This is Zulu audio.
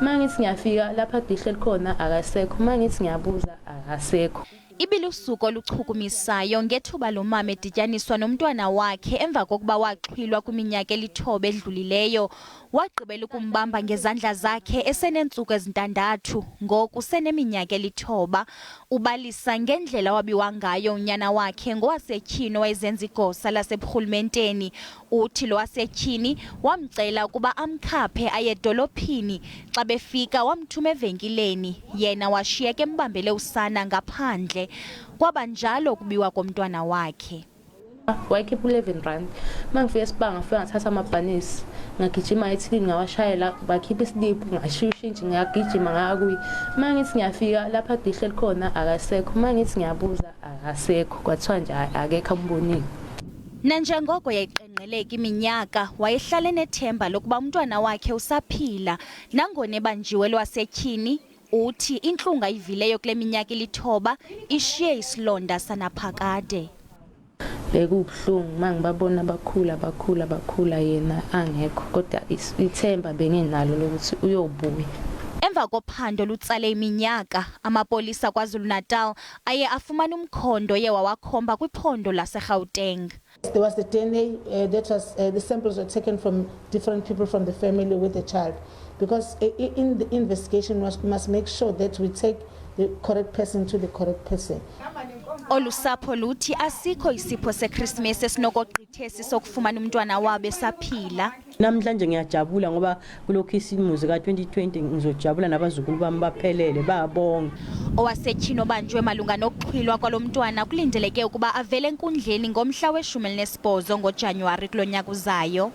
Uma ngithi ngiyafika lapha dihle likhona, akasekho. Uma ngithi ngiyabuza, akasekho. Ibilusuku oluchukumisayo ngethuba lo mama edityaniswa nomntwana wakhe emva kokuba waxhwilwa kwiminyaka elithoba edlulileyo. Wagqibela ukumbamba ngezandla zakhe eseneentsuku ezintandathu, ngoku seneminyaka elithoba. Ubalisa ngendlela wabiwa ngayo unyana wakhe ngowasetyhini owayezenza igosa laseburhulumenteni. Uthi lo wasetyhini wamcela ukuba amkhaphe aye edolophini. Xa befika wamthuma evenkileni, yena washiyeka embambele usana ngaphandle. Kwaba njalo ukubiwa komntwana wakhe. Wayekhipha u-R11. Uma ngifika esibanga, ngafika ngathatha amabhanisi, ngagijima ethilini, ngawashayela, bakhipha isiliphu, ngashiya ushintshi, ngiyagijima ngaya kuye. Uma ngithi ngiyafika lapha dihle likhona, akasekho. Uma ngithi ngiyabuza, akasekho. Kwathiwa nje akekho ambonile. Nanjengoko yayiqengqeleka iminyaka, wayehlala enethemba lokuba umntwana wakhe usaphila. Nangona ebanjiwe lwasetyhini, uthi intlungu ayivileyo kule minyaka ilithoba ishiye isilonda sanaphakade. Bekubuhlungu uma ngibabona bakhula, bakhula, bakhula, yena angekho, kodwa ithemba benginalo lokuthi uyobuya. Emva kophando lutsale iminyaka, amapolisa KwaZulu-Natal aye afumana umkhondo oye wawakhomba kwiphondo laseGauteng. There was the DNA that was, the samples were taken from different people from the family with the child. Because in the investigation, we must make sure that we take the correct person to the correct person. Olu sapho luthi asikho isipho seKrismesi esinokogqitha esi sokufumana umntwana wabo esaphila. Namhlanje ngiyajabula ngoba kulokhu isimuzi ka-2020 ngizojabula nabazukulu bami baphelele babonke. Owasetyhini obanjwe malunga nokuxhwilwa kwalo mntwana kulindeleke ukuba avele enkundleni ngomhla we-18 ngoJanuwari kulo nyaka uzayo.